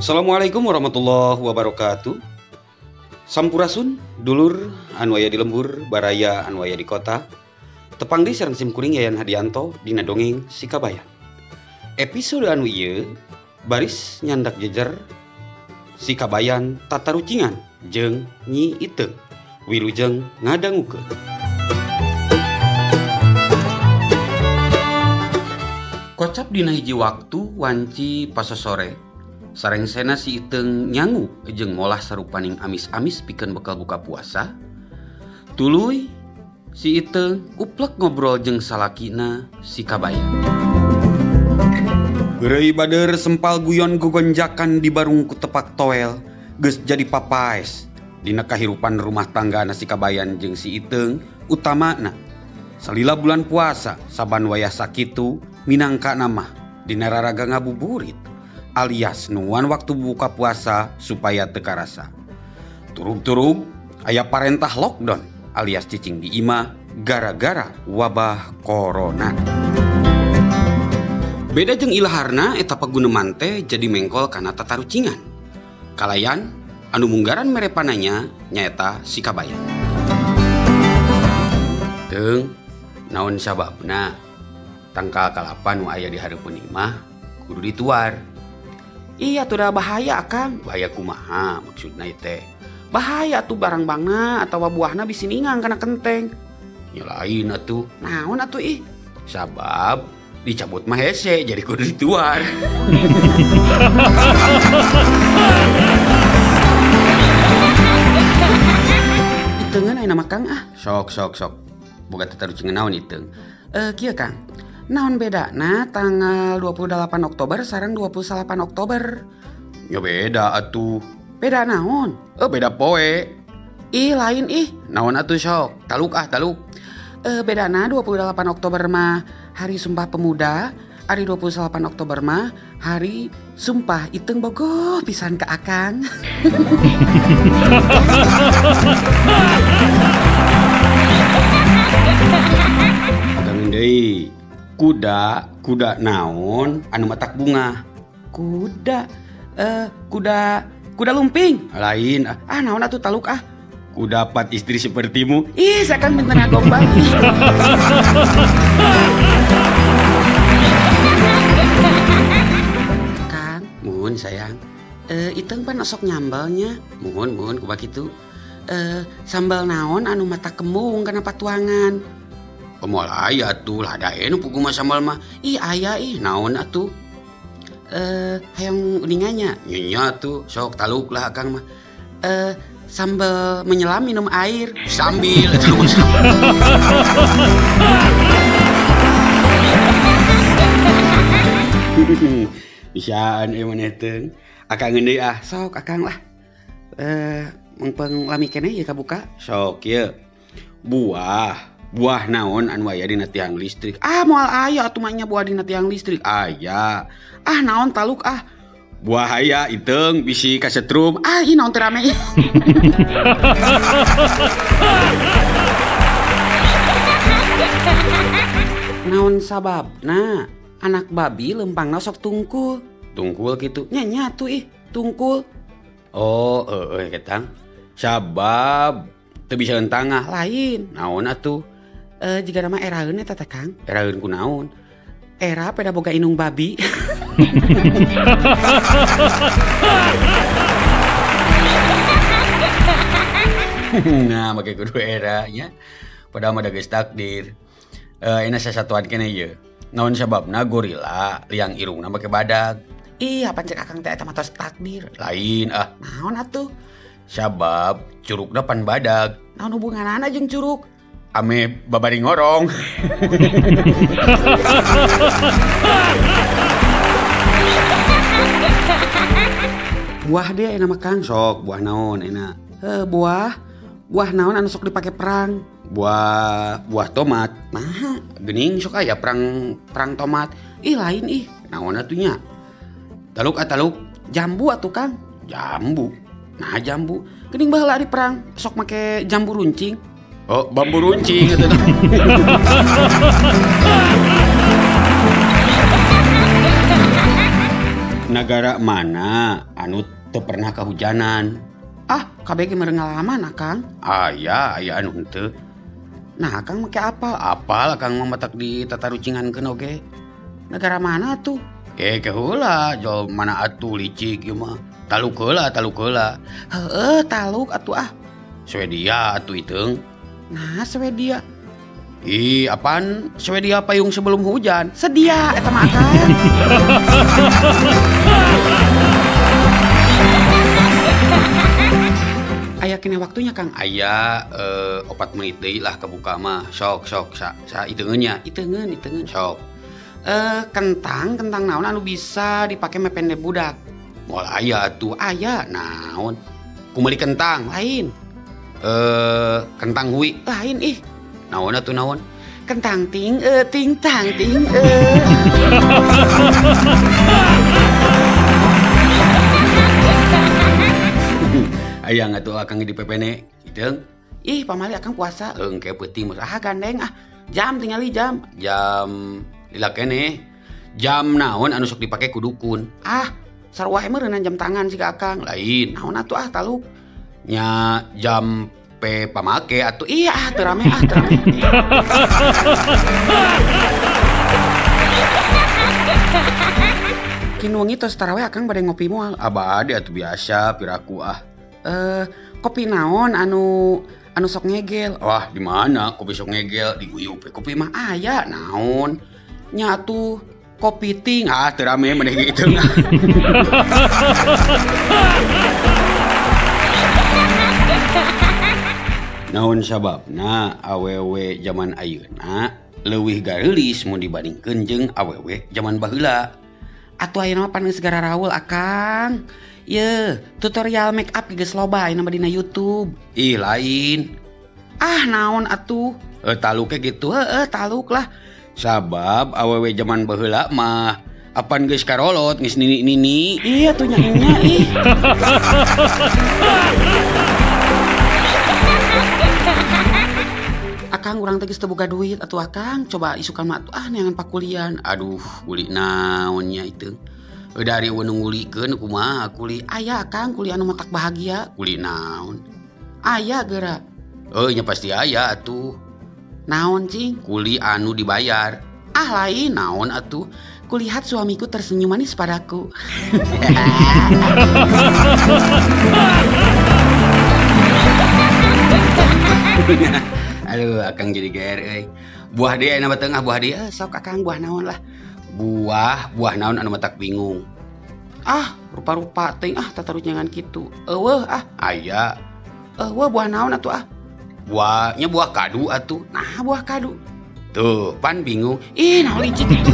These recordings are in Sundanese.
Assalamualaikum warahmatullahi wabarakatuh. Sampurasun, dulur anu aya di lembur, baraya anu aya di kota. Tepang deui sareng sim kuring Yayan Hadianto dina dongeng Si Kabayan. Episode anu ieu baris nyandak jejer Si Kabayan tatarucingan jeung Nyi Iteung. Wilujeng ngadangukeun. Kocap dina hiji waktu wanci pasosore. Sarengsena si Iteung nyangu jeung molah sarupaning amis-amis pikeun bekal buka puasa. Tuluy si Iteung uplek ngobrol jeung salakina si Kabayan. Geureuy bader sempal guyon gogonjakan di barung ku tepak toel geus jadi papaes dina kahirupan rumah tanggana si Kabayan jeung si Iteung utamana. Salila bulan puasa saban wayah sakitu minangka mah dina raraga ngabuburit alias nuan waktu buka puasa supaya teu karasa. Turug-turug aya parentah lockdown alias cicing di imah gara-gara wabah corona. Beda jeung ilaharna eta paguneman teh jadi mengkol kana tatarucingan. Kalayan anu munggaran mere pananya nyaeta si Kabayan. Teung naon sababna tangkal kalapa nu aya di hareupeun imah kudu dituar. Iya tuh dah bahaya Kang. Bahaya kumaha maksudna teh? Bahaya tuh barang bangna atawa buahna bisi ningang kana kenteng. Nya lain atuh. Naon atuh ih? Sabab dicabut mah hese jadi kudu dituar. Iteungeun aya nama Kang ah. Sok sok sok. Boga tatarucingan naon Iteung? Kieu Kang. Naon bedana tanggal 28 Oktober sareng 28 Oktober? Ya beda atuh. Beda naon? Beda poe. Ih lain ih. Naon atuh sok? Taluk ah taluk. Bedana 28 Oktober mah hari Sumpah Pemuda, hari 28 Oktober mah hari Sumpah Iteung bogoh pisan ka Akang. Agangeun deui. Kuda, kuda naon anu matak bunga? Kuda, kuda, kuda lumping. Lain, ah naon atuh taluk ah. Kudapat istri sepertimu. Ih, saya kan minta ngagombal. Kang, muhun sayang. Iteung pan osok nyambalnya. Muhun, muhun kumaha kitu. Sambal naon anu mata kembung kana patuangan. Moal aya atuh lah dae nu pugu mah sambal mah. Ih aya ih naon atuh. Hayang uninganya. Nya atuh sok taluk lah Akang mah. Sambal menyelam minum air sambil eta mah. Bisaan euy maneh teh. Akang deui ah sok Akang lah. Mengpeng lami keneh ieu kabuka. Sok ieu. Buah. Buah naon anu aya dina tiang listrik? Ah moal aya atuh mah nya buah dina tiang listrik. Aya. Ah naon taluk ah. Buah aya Iteung bisi kasetrum. Ah ih naon teh rame ih. Naon sababna anak babi lempangna sok tungkul. Tungkul kitu. Nya nya atuh ih tungkul. Oh heueuh ketang. Sabab teu bisa entangah lain. Naon atuh? Jika nama eraeun eta teh Kang. Eraeun ku naon? Era peda boga inung babi. Nah, make kudu era nya. Padahal mah da geus takdir. Enak sasatuan keneh ieu. Naon sababna gorila liang irungna make badag? Ih, apa cek Akang teh eta mah tos takdir. Lain ah. Naon atuh? Sabab curugna pan badag. Naon hubunganana jeung curug? Ame babari ngorong. Buah dia enak makan sok buah naon enak. Buah buah naon anu sok dipake perang. Buah buah tomat. Nah, geuning sok aya perang perang tomat. Ih lain ih. Naon atuh nya? Taluk ah taluk. Jambu atuh Kang. Jambu. Nah jambu. Geuning baheula di perang sok make jambu runcing. Oh, bambu runcing eta. Negara mana anu teu pernah kehujanan? Ah, KBG meureun ngalaman Akang. Aya, aya anu henteu. Nah, Akang make apal? Apal Akang mah matak di tatarucingankeun oge. Negara mana tuh? Ke heula, jol mana atuh licik ieu mah. Taluk heula, taluk heula. Heueuh, taluk atuh ah. Swedia atuh iteung. Nah, Swedia. Ih, apaan Swedia payung sebelum hujan? Sedia eta mah Akang. Aya kene waktunya Kang. Aya 4 menit deui lah kebuka mah. Sok sok sa iteungeun nya. Iteungeun iteungeun sok. Kentang naon anu bisa dipake mepende budak? Moal aya atuh, aya naon? Kumeuli kentang lain. Kentang hui lain ih. Naon atuh naon? Kentang ting ting tang ting Ayang atuh Akang di PPN iteung. Ih, pamali Akang puasa. Engke peuting mah ah gandeng ah. Jam tingali jam. Jam lila keneh. Jam naon anu sok dipake ku dukun? Ah, sarua meureunnan jam tangan siga Akang. Lain. Naon atuh ah taluk. Nya jam P pamake atuh. Iya ah teu rame ah teu rame. Kinu wengi tos taraweh Akang bade ngopi moal. Abah atuh biasa piraku ah. Kopi naon anu sok ngegel? Wah, di mana kopi sok ngegel? Di guyub kopi mah aya naon? Nya atuh kopi ting ah teu rame maneh gitu. Naon sababna awewe jaman ayeuna leuwih gareulis mun dibandingkeun jeung awewe jaman baheula? Atuh ayeuna mah pan geus gararaul Akang. Ye, tutorial make up geus loba ayeuna mah dina YouTube. Ih, lain. Ah, naon atuh? Taluke gitu. Heeh, taluk lah. Sabab awewe jaman baheula mah apan geus karolot geus nini-nini. Iya tuh nya ih. Akang urang teh geus teu boga duit atuh Akang, coba isukan mah atuh ah neangan pakulian. Aduh, kuli naon nya itu. Dari eueuh nu ngulikeun kumaha kuli? Aya Akang kuli anu matak bahagia. Kuli naon? Aya geura. Nya pasti aya atuh. Naon cing? Kuli anu dibayar. Ah lain naon atuh. Kulihat suamiku tersenyum manis padaku. Aduh, Akang jadi GR euy. Buah deui aya mah tengah buah deui. Sok Akang buah naon lah. Buah naon anu matak bingung. Ah, rupa-rupa teuing ah tatarucingan kitu. Eueuh ah, aya. Eueuh buah naon atuh ah. Buahnya buah kadu atuh. Nah, buah kadu. Tuh, pan bingung. Ih, naon licik itu.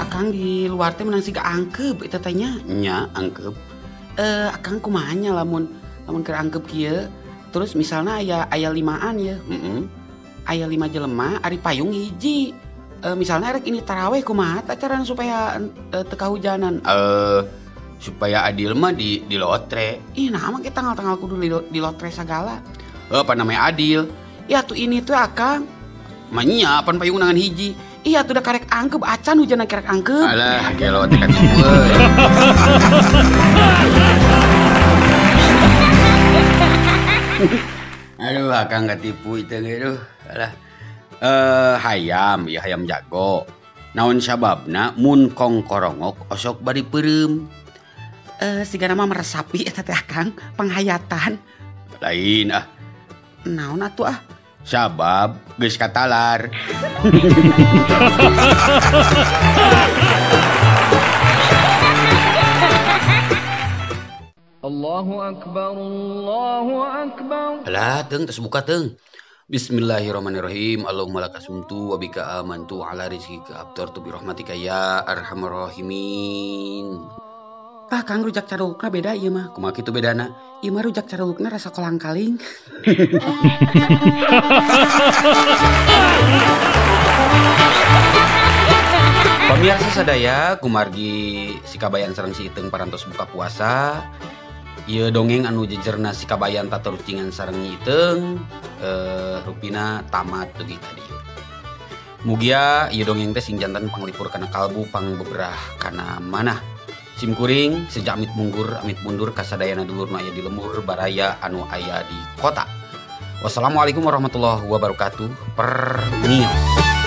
Akang di luar teh menang siga angkeup eta teh nya. Nya, angkeup. Akang kumaha nya lamun keur angkeup kieu. Terus misalnya aya limaan ya. Heeh. Aya 5 jelema ari payung hiji. Misalnya rek ini taraweh kumaha carana supaya teu kahujanan? Supaya adil mah di lotre. Ih, nah mah kita tanggal-tanggal kudu di lotre sagala. Apa namanya adil? Ya tuh ini tuh Akang. Manya pan payung nangan hiji. Iya tuh udah karek angkeup acan hujan karek angkeup. Alah, gelo teh katipu euy. Aduh, Akang katipu itu aduh. Alah. Hayam, ya hayam jago. Naon sababna mun kongkorongok osok bari peureum? Sigana mah meresapi eta teh Akang, penghayatan. Lain ah. Naon atuh ah? Sabab geus katalar. Allahu akbar, Allahu akbar. Alah, teung tos buka teung. Bismillahirrahmanirrahim. Allahumma laka sumtu wa bika amantu ala rizqika abtartu bi rahmatika ya arhamar rahimin. Tah Kang rujak carulukna beda ieu mah. Kumaha kitu bedana? Ieu mah rujak carulukna rasa kolang-kaling. Pemirsa sadaya kumargi si Kabayan sareng si Iteung parantos buka puasa. Ieu dongeng anu jejerna si Kabayan tatarucingan sareng Nyi Iteung rupina tamat dugi ka dieu. Mugia ieu dongeng teh sing janten panglipur kana kalbu, pangbeberah kana manah. Sim kuring sejak amit munggur amit mundur kasadayana dulur nu aya di lembur baraya anu aya di kota. Wassalamualaikum warahmatullahi wabarakatuh. Permios.